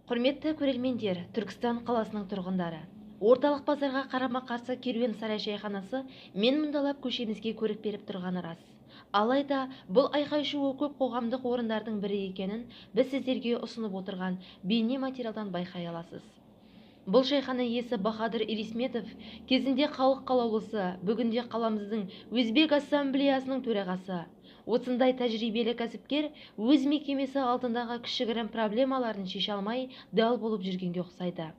Құрметті көрермендер, Түркістан қаласының тұрғындары, орталық базарға қарама-қарсы Керуен сарай шайханасы мен мұндалап көшемізге көрік беріп тұрғаны рас. Алайда бұл айқай-шуы көп қоғамдық орындардың бірі екенін біз сіздерге ұсынып отырған бейне материалдан байқай аласыз. Бұл шайхана иесі Бахадыр Ирисметов кезінде халық қалаулысы, бүгінде қаламыздың Өзбек ассамблеясының төрағасы. Осындай тәжірибелі кәсіпкер өз мекемесі алдындағы кішігірім проблемаларын шеше алмай дал болып жүргенге ұқсайды.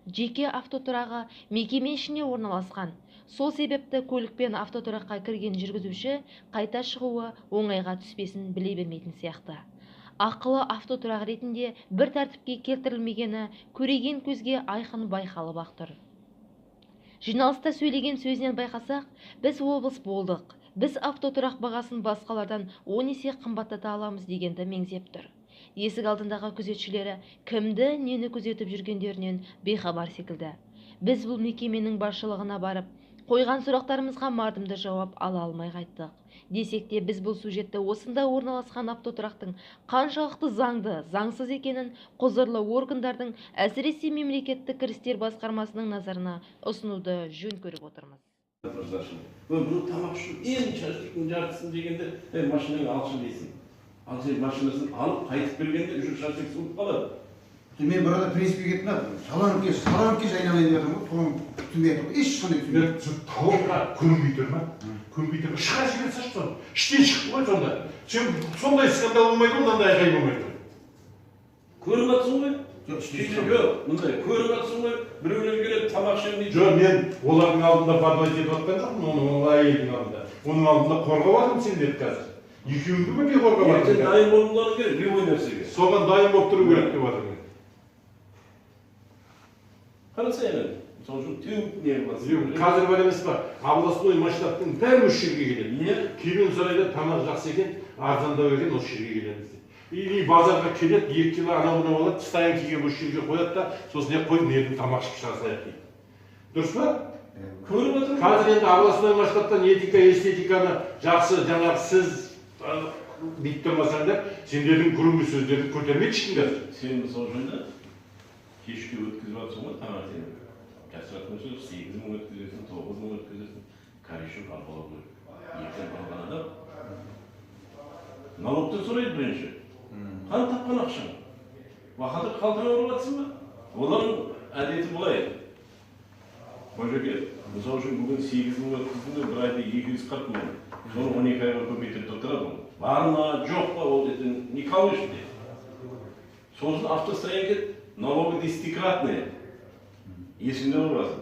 Жеке автотұрағы мекеме ішіне орналасқан. Сол себепті көлікпен автотұраққа кірген жүргізуші қайта шығуы оңайға түспесін біле бермейтін сияқты. Ақылы автотұрақ ретінде бір тәртіпке келтірілмегені көреген көзге айқын байқалып ақ тұр. Жиналыста сөйлеген сөзінен байқасақ, біз облыс болдық, біз автотұрақ бағасын басқалардан 10 есе қымбаттата аламыз дегенді меңзеп тұр. Есік алдындағы күзетшілері кімді, нені күзетіп жүргендерінен бейхабар секілді. Біз бұл мекеменің басшылығына барып, қойған сұрақтарымызға мардымды жауап ала алмай қайттық. Десек те, біз бұл сюжетті осында орналасқан автотұрақтың қаншалықты заңды, заңсыз екенін құзырлы органдардың, әсіресе мемлекеттік кірістер басқармасының назарына ұсынуды жөн көріп отырмыз. Бұны тамақ ішу ең шашлықтың жартысын дегенде, машинаңы алшы дейсің. Ал сен машинасын алып қайтып келгенде уже шашлық суып қалады. Мен бір арада принципке кеттім да, саланып кеш, саланып кеш айналайын деп жатырмын ғой, соны түсінбей жатырмын, ешқандай түсінбей. Тауыққа көнбей тұр ма? Көнбей тұр. Шыға жібере салшы соны. Іштен шықты ғой сонда. Сен сондай скандал болмайды ғой, мынандай айқай болмайды ғой. Көріп жатсың ғой? Жоқ, Сөйтіп жоқ, мындай көріп жатсың ғой, біреулер келеді, тамақ ішемін дейді. Жоқ, мен олардың алдында подводить етіп жатқан жоқпын, оның ол әйелдің алдында. Оның алдында қорғап жатырмын сендерді қазір. Екеуіңді бірдей қорғап Ертең жатырмын. дайын болуларың керек, любой нәрсеге. Соған дайын болып тұру керек деп жатырмын. Қараса енді, мысалы үшін теуіп не қыласың? Қазір бар емес па, областной масштабтың бәрі осы жерге келеді. Иә. Керуен сарайда тамақ жақсы екен, арзандау екен, осы жерге келеміз дейді. Или базарға келеді, 2 кило анау мынау алады, стоянкаге осы жерге қояды да, сосын не қой, мына жерден тамақ ішіп шыға салайық дейді. Дұрыс па? Көріп отырмын. Қазір енді областной масштабтан этика, эстетиканы жақсы, жаңағы сіз бүйтіп тұрмасаңдар, сендердің грубый сөздерді көтермейді ешкім қазір. Сен мысалы үшін да кешке өткізіп жатсың ғой таңертең. Жасыратын сөз 8 мың өткізесің, 9 мың өткізесің. Корешок алып алу керек. Ертең алған адам налогтан сұрайды бірінші. Қандай тапқан ақшаң? Бахадыр қалтаңа ұрып жатсың ба? Олардың әдеті былай. Қожеке, мысалы үшін бүгін 8 мың өткіздің де, бір айда 240 мың. Соны 12 айға көбейтіп отырады ол. Бар ма, жоқ па, ол ертең не колышет. Сосын автостоянка налогы десятикратные. Есіңде болсын.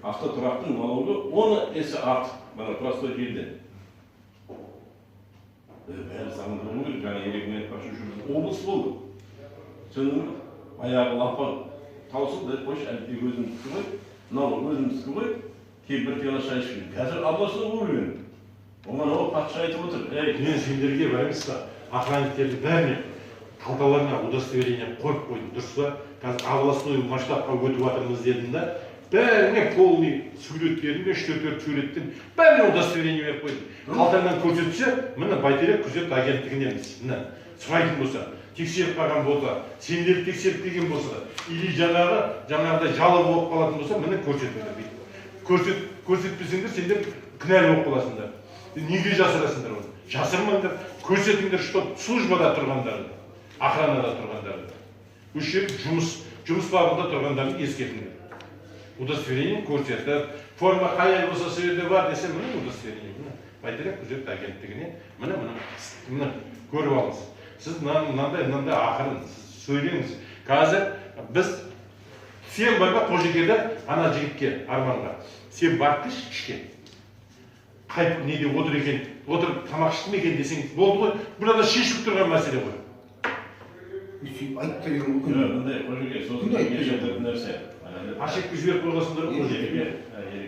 Автотұрақтың налогы 10 есе артық, мына простой жерден. Бәрі заңды болу керек, жаңа Ерекең айтпақшы, үшін біз облыс болдық. Түсіндің бе? Баяғы лапа таусылды, қойшы, әліпбек өзіміздікі ғой, налог өзіміздікі ғой, келіп бір пиала шай ішіп. Қазір областной уровень. Оған ол патша айтып отыр. Ей, мен сендерге бар емес па, охранниктердің бәріне қалталарына удостоверение қойып қойдым, дұрыс па? Қазір областной масштабқа өтіп жатырмыз дедім да, бәріне полный суреттерін, үш төрт суреттен бәріне удостоверение беріп қойдым. Қалтаңнан көрсетсе, міне Бәйтерек күзет агенттігіненбіз, міне сұрайтын болса, тексеріп қалған болса, сендерді тексеріп келген болса, или жаңағыдай жалоба болып қалатын болса, міне көрсетіңдер бүйтіп. Көрсетпесеңдер, сендер кінәлі болып қаласыңдар. Неге жасырасыңдар оны? Жасырмаңдар, көрсетіңдер, что службада тұрғандарды, охранада тұрғандарды. Осы жер жұмыс бабында тұрғандарды ескертіңдер. Удостоверение көрсетіп, форма қай ай болса сол жерде бар десе, міне удостоверение, міне Бәйтерек күзет агенттігіне, міне, міне, міне көріп алыңыз. Сіз мынандай, мынандай ақырын, сіз сөйлеңіз. Қазір біз, сен бар ма Қожекеде ана жігітке, Арманға, сен барып келші ішке. Қай неде отыр екен, отырып тамақ ішті ме екен десең болды ғой, burada шешіліп тұрған мәселе ғой. Сөйтіп айтып та берген ғой. Жоқ, мындай Қожеке, сосын Күнде айтып не берген. жататын нәрсе. Ошибка жіберіп қойғансыңдар ғой Қожекеге. Ереке,